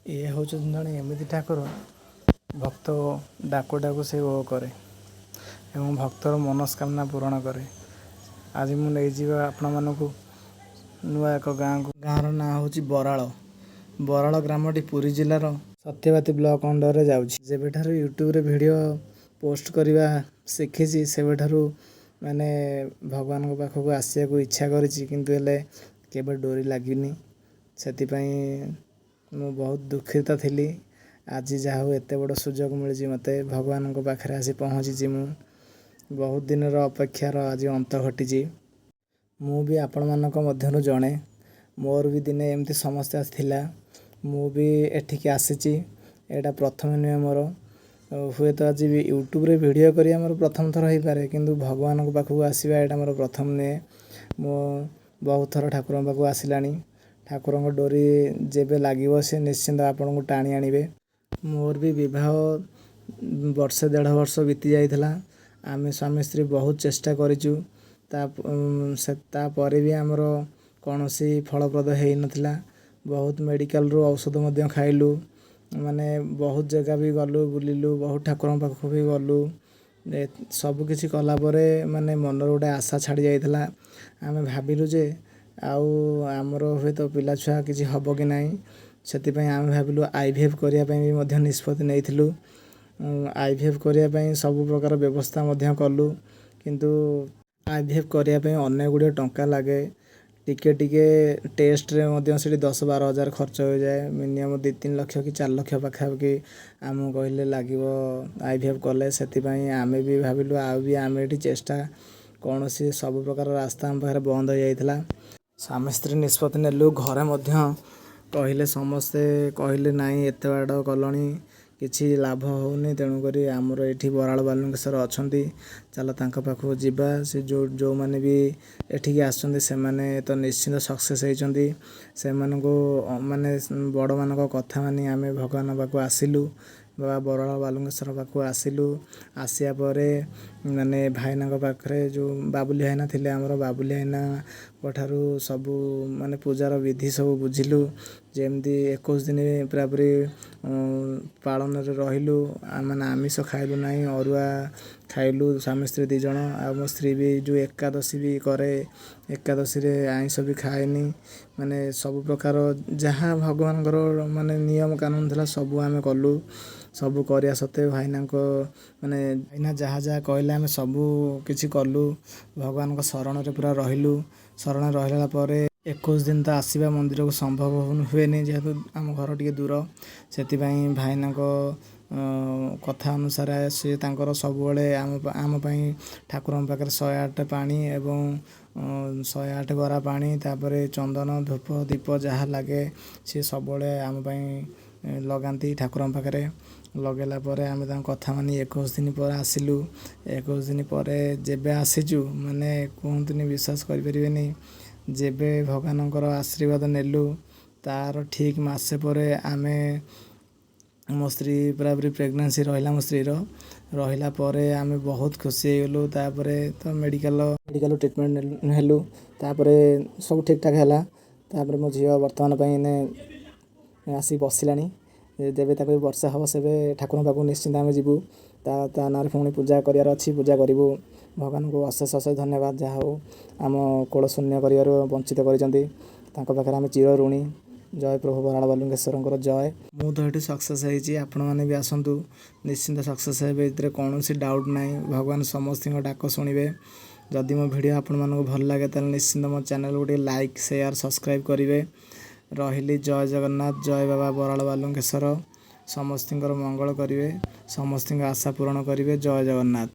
ଇଏ ହେଉଛନ୍ତି ଜଣେ ଏମିତି ଠାକୁର, ଭକ୍ତ ଡାକୁ ଡାକୁ ସେ ଓ କରେ ଏବଂ ଭକ୍ତର ମନସ୍କାମନା ପୂରଣ କରେ। ଆଜି ମୁଁ ନେଇଯିବି ଆପଣମାନଙ୍କୁ ନୂଆ ଏକ ଗାଁକୁ। ଗାଁର ନାଁ ହେଉଛି ବରାଳ। ବରାଳ ଗ୍ରାମଟି ପୁରୀ ଜିଲ୍ଲାର ସତ୍ୟବାଦୀ ବ୍ଲକ ଅଣ୍ଡରରେ ଯାଉଛି। ଯେବେଠାରୁ ୟୁଟ୍ୟୁବରେ ଭିଡ଼ିଓ ପୋଷ୍ଟ କରିବା ଶିଖିଛି, ସେବେଠାରୁ ମାନେ ଭଗବାନଙ୍କ ପାଖକୁ ଆସିବାକୁ ଇଚ୍ଛା କରିଛି, କିନ୍ତୁ ହେଲେ କେବେ ଡୋରି ଲାଗିନି। ସେଥିପାଇଁ ମୁଁ ବହୁତ ଦୁଃଖିତ ଥିଲି। ଆଜି ଯାହା ହଉ, ଏତେ ବଡ଼ ସୁଯୋଗ ମିଳିଛି ମୋତେ, ଭଗବାନଙ୍କ ପାଖରେ ଆସି ପହଞ୍ଚିଛି ମୁଁ। ବହୁତ ଦିନର ଅପେକ୍ଷାର ଆଜି ଅନ୍ତ ଘଟିଛି। ମୁଁ ବି ଆପଣମାନଙ୍କ ମଧ୍ୟରୁ ଜଣେ। ମୋର ବି ଦିନେ ଏମିତି ସମସ୍ୟା ଥିଲା। ମୁଁ ବି ଏଠିକି ଆସିଛି, ଏଇଟା ପ୍ରଥମ ନୁହେଁ ମୋର। ହୁଏତ ଆଜି ବି ୟୁଟ୍ୟୁବରେ ଭିଡ଼ିଓ କରିବା ମୋର ପ୍ରଥମ ଥର ହେଇପାରେ, କିନ୍ତୁ ଭଗବାନଙ୍କ ପାଖକୁ ଆସିବା ଏଇଟା ମୋର ପ୍ରଥମ ନୁହେଁ। ମୁଁ ବହୁତ ଥର ଠାକୁରଙ୍କ ପାଖକୁ ଆସିଲାଣି। ଠାକୁରଙ୍କ ଡୋରି ଯେବେ ଲାଗିବ, ସେ ନିଶ୍ଚିନ୍ତ ଆପଣଙ୍କୁ ଟାଣି ଆଣିବେ। ମୋର ବି ବିବାହ ବର୍ଷେ ଦେଢ଼ ବର୍ଷ ବିତି ଯାଇଥିଲା। ଆମେ ସ୍ୱାମୀ ସ୍ତ୍ରୀ ବହୁତ ଚେଷ୍ଟା କରିଛୁ। ତା ସେ ତାପରେ ବି ଆମର କୌଣସି ଫଳପ୍ରଦ ହେଇନଥିଲା। ବହୁତ ମେଡ଼ିକାଲରୁ ଔଷଧ ମଧ୍ୟ ଖାଇଲୁ, ମାନେ ବହୁତ ଜାଗା ବି ଗଲୁ, ବୁଲିଲୁ, ବହୁତ ଠାକୁରଙ୍କ ପାଖକୁ ବି ଗଲୁ। ସବୁକିଛି କଲା ପରେ ମାନେ ମନରେ ଗୋଟେ ଆଶା ଛାଡ଼ି ଯାଇଥିଲା। ଆମେ ଭାବିଲୁ ଯେ ଆଉ ଆମର ହୁଏତ ପିଲା ଛୁଆ କିଛି ହେବ କି ନାହିଁ। ସେଥିପାଇଁ ଆମେ ଭାବିଲୁ ଆଇଭିଏଫ୍ କରିବା ପାଇଁ ବି ମଧ୍ୟ ନିଷ୍ପତ୍ତି ନେଇଥିଲୁ। ଆଇଭିଏଫ୍ କରିବା ପାଇଁ ସବୁ ପ୍ରକାର ବ୍ୟବସ୍ଥା ମଧ୍ୟ କଲୁ, କିନ୍ତୁ ଆଇଭିଏଫ୍ କରିବା ପାଇଁ ଅନେକ ଗୁଡ଼ିଏ ଟଙ୍କା ଲାଗେ। ଟିକେ ଟିକେ ଟେଷ୍ଟରେ ମଧ୍ୟ ସେଠି 10-12 ହଜାର ଖର୍ଚ୍ଚ ହୋଇଯାଏ। ମିନିମମ୍ 2-3 ଲକ୍ଷ କି 4 ଲକ୍ଷ ପାଖାପାଖି ଆମକୁ କହିଲେ ଲାଗିବ ଆଇଭିଏଫ୍ କଲେ। ସେଥିପାଇଁ ଆମେ ବି ଭାବିଲୁ ଆଉ ବି ଆମେ ଏଠି ଚେଷ୍ଟା କୌଣସି ସବୁ ପ୍ରକାର ରାସ୍ତା ଆମ ପାଖରେ ବନ୍ଦ ହୋଇଯାଇଥିଲା। ସ୍ୱାମୀ ସ୍ତ୍ରୀ ନିଷ୍ପତ୍ତି ନେଲୁ। ଘରେ ମଧ୍ୟ କହିଲେ, ସମସ୍ତେ କହିଲେ, ନାଇଁ, ଏତେ ବାଟ ଗଲଣି, କିଛି ଲାଭ ହେଉନି, ତେଣୁକରି ଆମର ଏଇଠି ବରାଳ ବାଲୁଙ୍କେଶ୍ୱର ଅଛନ୍ତି, ଚାଲ ତାଙ୍କ ପାଖକୁ ଯିବା। ସେ ଯେଉଁ ଯେଉଁମାନେ ବି ଏଠିକି ଆସୁଛନ୍ତି, ସେମାନେ ତ ନିଶ୍ଚିନ୍ତ ସକ୍ସେସ୍ ହେଇଛନ୍ତି। ସେମାନଙ୍କୁ ମାନେ ବଡ଼ମାନଙ୍କ କଥା ମାନି ଆମେ ଭଗବାନଙ୍କ ପାଖକୁ ଆସିଲୁ ବା ବରାଳ ବାଲୁଙ୍କେଶ୍ୱର ପାଖକୁ ଆସିଲୁ। ଆସିବା ପରେ ମାନେ ଭାଇନାଙ୍କ ପାଖରେ ଯେଉଁ ବାବୁଲି ଭାଇନା ଥିଲେ ଆମର, ବାବୁଲି ଭାଇନାଙ୍କ ଠାରୁ ସବୁ ମାନେ ପୂଜାର ବିଧି ସବୁ ବୁଝିଲୁ। ଯେମିତି 21 ଦିନ ପୂରାପୂରି ପାଳନରେ ରହିଲୁ, ମାନେ ଆମିଷ ଖାଇଲୁ ନାହିଁ, ଅରୁଆ ଖାଇଲୁ ସ୍ୱାମୀ ସ୍ତ୍ରୀ ଦୁଇ ଜଣ। ଆଉ ମୋ ସ୍ତ୍ରୀ ବି ଯେଉଁ ଏକାଦଶୀ ବି କରେ, ଏକାଦଶୀରେ ଆଇଁଷ ବି ଖାଏନି। ମାନେ ସବୁ ପ୍ରକାର ଯାହା ଭଗବାନଙ୍କର ମାନେ ନିୟମ କାନୁନ ଥିଲା, ସବୁ ଆମେ କଲୁ। ସବୁ କରିବା ସତ୍ତ୍ୱେ ଭାଇନାଙ୍କ ମାନେ ଭାଇନା ଯାହା ଯାହା କହିଲେ, ଆମେ ସବୁ କିଛି କଲୁ। ଭଗବାନଙ୍କ ଶରଣରେ ପୁରା ରହିଲୁ। ଶରଣ ରହିଲା ପରେ 21 ଦିନ ତ ଆସିବା ମନ୍ଦିରକୁ ସମ୍ଭବ ହୁଏନି, ଯେହେତୁ ଆମ ଘର ଟିକେ ଦୂର। ସେଥିପାଇଁ ଭାଇନାଙ୍କ କଥା ଅନୁସାରେ ସେ ତାଙ୍କର ସବୁବେଳେ ଆମ ପାଇଁ ଠାକୁରଙ୍କ ପାଖରେ 108 ପାଣି ଏବଂ 108 ଗରା ପାଣି, ତାପରେ ଚନ୍ଦନ, ଧୂପ, ଦୀପ ଯାହା ଲାଗେ, ସିଏ ସବୁବେଳେ ଆମ ପାଇଁ ଲଗାନ୍ତି। ଠାକୁରଙ୍କ ପାଖରେ ଲଗାଇଲା ପରେ ଆମେ ତାଙ୍କ କଥା ମାନି 21 ଦିନ ପରେ ଆସିଲୁ। 21 ଦିନ ପରେ ଯେବେ ଆସିଛୁ, ମାନେ କୁହନ୍ତୁନି, ବିଶ୍ୱାସ କରିପାରିବେନି, ଯେବେ ଭଗବାନଙ୍କର ଆଶୀର୍ବାଦ ନେଲୁ, ତାର ଠିକ୍ ମାସେ ପରେ ଆମେ ମୋ ସ୍ତ୍ରୀ ପୂରାପୂରି ପ୍ରେଗନେନ୍ସି ରହିଲା। ମୋ ସ୍ତ୍ରୀର ରହିଲା ପରେ ଆମେ ବହୁତ ଖୁସି ହେଇଗଲୁ। ତାପରେ ତ ମେଡ଼ିକାଲ ଟ୍ରିଟମେଣ୍ଟ ହେଲୁ। ତାପରେ ସବୁ ଠିକ୍ଠାକ୍ ହେଲା। ତାପରେ ମୋ ଝିଅ ବର୍ତ୍ତମାନ ପାଇଁ ଏଇନେ ଆସି ବସିଲାଣି। ଯେବେ ତାକୁ ବର୍ଷେ ହେବ, ସେବେ ଠାକୁରଙ୍କ ପାଖକୁ ନିଶ୍ଚିନ୍ତ ଆମେ ଯିବୁ। ତା ତା ନାଁରେ ପୁଣି ପୂଜା କରିବାର ଅଛି, ପୂଜା କରିବୁ। ଭଗବାନଙ୍କୁ ଅଶେଷ ଅଶେଷ ଧନ୍ୟବାଦ, ଯାହା ହଉ ଆମ କୋଳ ଶୂନ୍ୟ କରିବାରୁ ବଞ୍ଚିତ କରିଛନ୍ତି। ତାଙ୍କ ପାଖରେ ଆମେ ଚିର ଋଣୀ। ଜୟ ପ୍ରଭୁ ବରାଳ ବାଲୁଙ୍କେଶ୍ୱରଙ୍କର ଜୟ। ମୁଁ ତ ଏଠି ସକ୍ସେସ୍ ହେଇଛି, ଆପଣମାନେ ବି ଆସନ୍ତୁ, ନିଶ୍ଚିନ୍ତ ସକ୍ସେସ୍ ହେବେ, ଏଥିରେ କୌଣସି ଡାଉଟ୍ ନାହିଁ। ଭଗବାନ ସମସ୍ତଙ୍କ ଡାକ ଶୁଣିବେ। ଯଦି ମୋ ଭିଡ଼ିଓ ଆପଣମାନଙ୍କୁ ଭଲ ଲାଗେ, ତାହେଲେ ନିଶ୍ଚିନ୍ତ ମୋ ଚ୍ୟାନେଲକୁ ଟିକେ ଲାଇକ୍, ସେୟାର, ସବସ୍କ୍ରାଇବ୍ କରିବେ। ରହିଲି। ଜୟ ଜଗନ୍ନାଥ, ଜୟ ବାବା ବରାଳ ବାଲୁଙ୍କେଶ୍ୱର। ସମସ୍ତଙ୍କର ମଙ୍ଗଳ କରିବେ, ସମସ୍ତଙ୍କ ଆଶା ପୂରଣ କରିବେ। ଜୟ ଜଗନ୍ନାଥ।